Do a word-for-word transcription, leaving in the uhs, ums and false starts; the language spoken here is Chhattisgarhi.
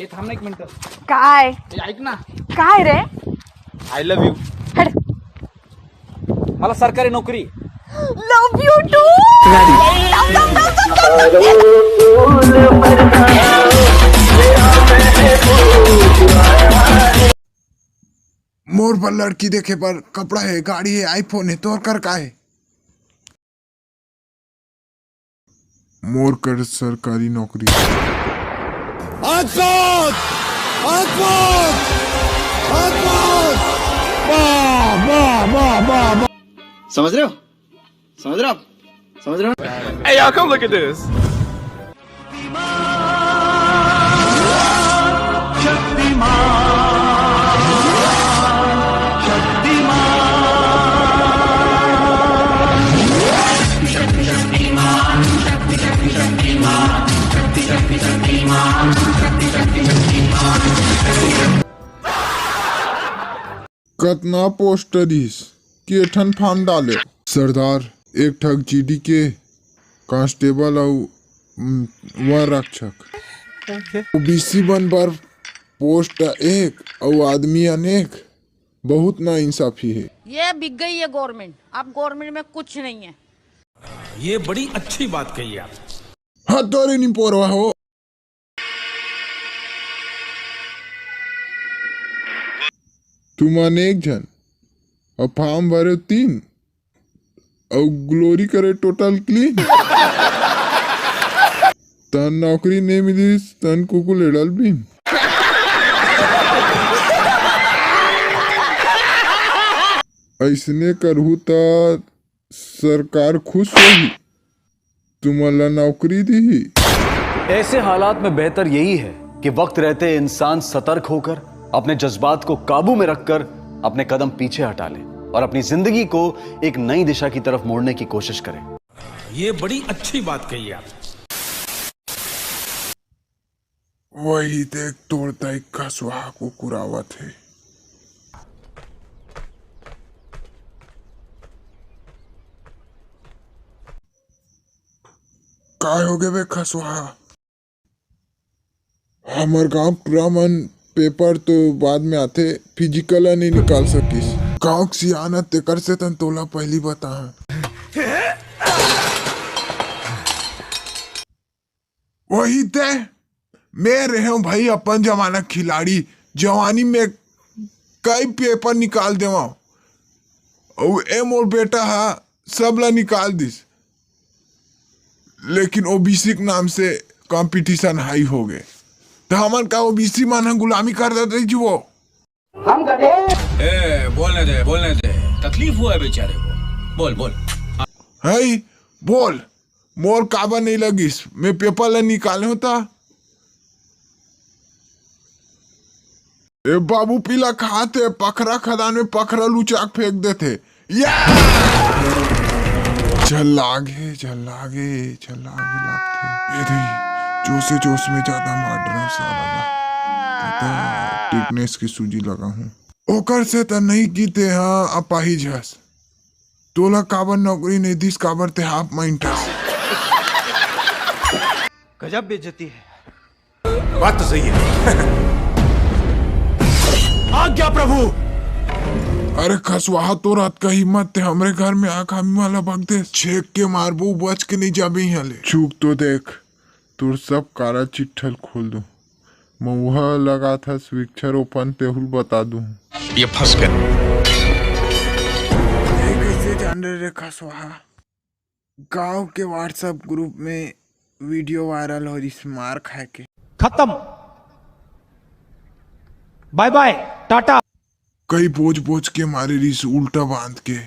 ए, थांब ना एक मिनिट. काय? ए, ऐक ना. काय रे? I love you. हट. मला सरकारी नोकरी. Love you to. मोर बर लड़की देखे बर कपड़ा हे, गाड़ी हे, आईफोन हे, तोर कर का हे? मोर कर सरकारी नौकरी। अद्भुत! अद्भुत! अद्भुत! वाह, वाह, वाह, वाह, वाह! समझ रहे हो? समझ रहे हो आप? समझ रहे हो? Hey, y'all, come look at this. कतना पोस्टर दिस, के ठन फार्म डाले? सरदार, एक ठक जीडी के कांस्टेबल अउ, उम, वन रक्षक। ओबीसी मन बर पोस्ट एक अउ आदमी अनेक, बहुत ना इंसाफी हे। ये बिक गई है गवर्नमेंट, अब गवर्नमेंट में कुछ नहीं है। ये बड़ी अच्छी बात कही आप। हाँ, तोरे निपोरवा हो। तुमन एक झन, अउ फार्म भरे तीन, अउ ग्लोरी करे टोटल क्लीन। तन नौकरी नहीं मिलिस, तन कुकुर एड़ल बीन। ऐसने करहू त सरकार खुश होही, तुमन ला नौकरी दीही। ऐसे हालात में बेहतर यही है कि वक्त रहते इंसान सतर्क होकर, अपने जज्बात को काबू में रखकर अपने कदम पीछे हटा ले और अपनी जिंदगी को एक नई दिशा की तरफ मोड़ने की कोशिश करे। ये बड़ी अच्छी बात कही आप। वही देख, तोर दाई खसवाहा कुकुर आवत हे। काय होगे बे खसवाहा? हमर गांव टूरा मन पेपर तो बाद में आथे, फिजिकल ला नहीं निकाल सकिस। गांव के सियान तेकर से तन तोला पहली बताहा। वही ते, मैं रहेंव भाई अपन जमाना खिलाड़ी, जवानी में कई पेपर निकाल देवंव। अउ ए मोर बेटा हा सब ला निकाल दिस, लेकिन ओबीसी के नाम से कंपटीशन हाई होगे। त हमन का ओबीसी मन ह गुलामी कर देत रही जी वो? हम गधे। ए, बोलने दे, बोलने दे। तकलीफ हुआ है बेचारे को। बोल, बोल। हई, बोल। मोर काबर नहीं लगिस? मैं पेपर ला निकाले होता। ए बाबू, पीला खात हे, पखरा खदान में पखरा लुचाक फेंक देथे। या! झल्लागे, झल्लागे, झल्लागे लागथे। ए दई, जोश जोश में ज्यादा मार डरम साला ला। पता, टिटनेस की सूजी लगा हूँ। ओकर से त नहीं की ते हा अपाहिज हस। तोला काबर नौकरी नहीं दिस, काबर ते हाफ माइंड हस। गजब बेइज्जती है। बात तो सही है। आज्ञा प्रभु। अरे खसवाहा, तोर अतका हिम्मत ते हमरे घर में आके हमी वाला बक दे। छेक के मारबो, बच के नहीं जाबे यहाँ ले। चूक तो देख, तोर सब काला चिट्ठल खोल दूं। मउहा लगाथस वृक्षारोपण, तेहुल बता दूं। ये फंस गए। ये कैसे जान रहे रे खसवाहा? गांव के WhatsApp ग्रुप में वीडियो वायरल हो रही मार खाए के। खत्म, बाय बाय, टाटा। कई बोझ बोझ के मारे रिस उल्टा बांध के।